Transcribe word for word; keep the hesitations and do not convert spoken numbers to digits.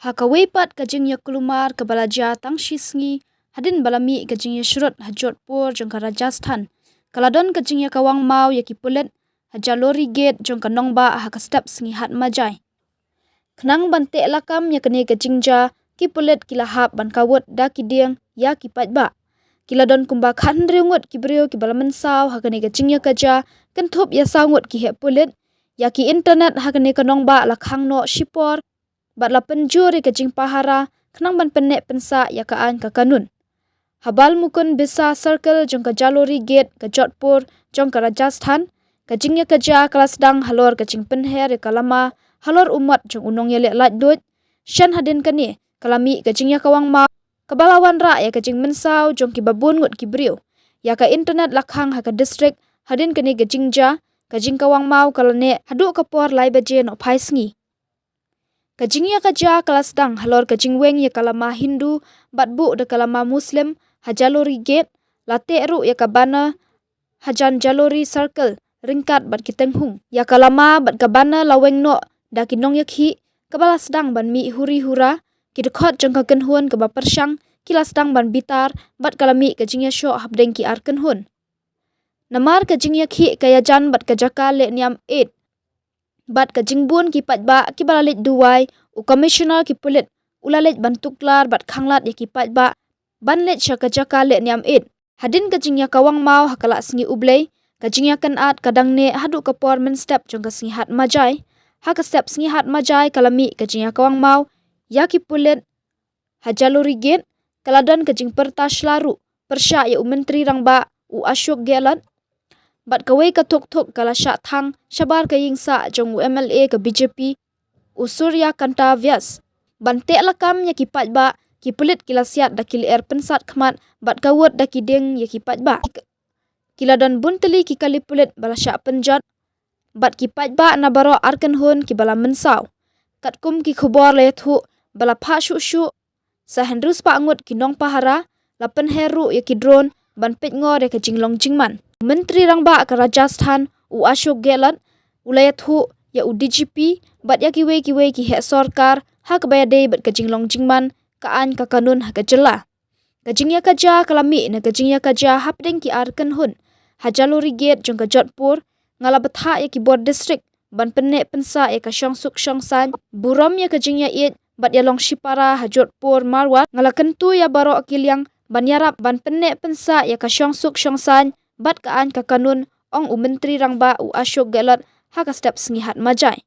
Ha kawei pat ka jingïakulmar kaba la jia tang shi sngi hadien ba la mih ka jingïashrut ha Jodhpur jong ka Rajasthan, ka la don ka jingïakawang maw ïa ki pulit ha Jalori Gate jong ka nongbah ha ka step sngi Hatmajai. Khnang ban teh lakam ïa kane ka jingjia, ki pulit ki la hap ban kawut da ki dieng ïa ki paidbah. Ki la don kumba khathynriew ngut ki briew kiba la mynsaw ha kane ka jingïakajia, kynthup ïa saw ngut ki heh pulit. Ïa ki internet ha kane ka nongbah la khang noh shipor bad la pynjur ïa ka jingpahara khnang ban pynneh pynsah ïa ka aiñ ka kanun. Ha Bal Mukund Biswa Circle jong ka Jalori Gate ka Jodhpur jong ka Rajasthan, ka jingïakajia ka la sdang halor ka jingpynher ïa ka lama halor u mot jong u nongïaleh laitluid. Shen hadien kane ka la mih ka jingïakawang maw kaba la wanrah ïa ka jingmynsaw jong kiba bun ngut ki briew. Ïa ka internet la khang ha ka district hadien kane ka jingjia. Ka jingkawang maw ka la neh haduh ka por lai baje nohphai sngi. Ka jingïakajia ka la sdang halor ka jingweng ïa ka lama Hindu bad buh da ka lama Muslim ha Jalori Gate, la teh ruh ïa ka banner hajan Jalori Circle ryngkat bad ki tenghung. Ïa ka lama bad ka banner la weng noh da ki nongïakhih kaba la sdang ban mih huri hura. Ki dkhot jong ka kynhun kaba pyrshang ki la sdang ban bitar bad ka la mih ka jingïashoh hapdeng ki ar kynhun. Namar ka jingïakhih ka ïajan bad ka jaka lehniam Eid bad ka jingbun ki paidbah kiba la leit duwai, u Commissioner ki pulit u la leit ban tuklar bad khanglad ïa ki paidbah ban leit sha ka jaka lehniam Eid. Hadien ka jingïakawang maw ha ka la sngi U Blei, ka jingïakynad ka dang neh haduh ka por mynstep jong ka sngi Hatmajai. Ha ka step sngi Hatmajai ka la mih ka jingïakawang maw ïa ki pulit ha Jalori Gate. Ka la don ka jingpyrta sla ruh pyrshah ïa u Myntri Rangbah u Ashok Gehlot. Bad kawei ka thuk thuk ka la shah thang shabar ka ïing sah jong u M L A ka B J P u Surya Kanta Vyas. Ban teh lakam ïa ki paidbah, ki pulit ki la siat da ki lyer pynsat khmat bad kawut da ki dieng ïa ki paidbah. Ki la don bun tylli ki kali pulit ba la shah pynjot bad ki paidbah na baroh ar kynhun kiba la mynsaw. Katkum ki khubor la ïathuh ba la phah shuh shuh sa hynriew spah ngut ki nongpahara, la pynher ruh ïa ki drone ban peit ngor ïa ka jinglong jingman. Myntri Rangbah ka Rajasthan u Ashok Gehlot u la ïathuh ïa u D G P bad ïa kiwei kiwei ki heh sorkar ha kaba ïadei bad ka jinglong jingman, ka aiñ ka kanun ha ka jylla. Ka jingïakajia ka la mih na ka jingïakajia hapdeng ki ar kynhun ha Jalori Gate jong ka Jodhpur. Nga la bthah ïa ki bor district ban pynneh pynsah ïa ka shongsuk shongsaiñ, burom ïa ka jingïaieit bad ïalong shipara ha Jodhpur Marwar. Nga la kyntu ïa baroh ki liang ban ïarap ban pynneh pynsah ïa ka shongsuk shongsaiñ bad ka aiñ ka kanun, ong u Myntri Rangbah u Ashok Gehlot ha ka step sngi Hatmajai.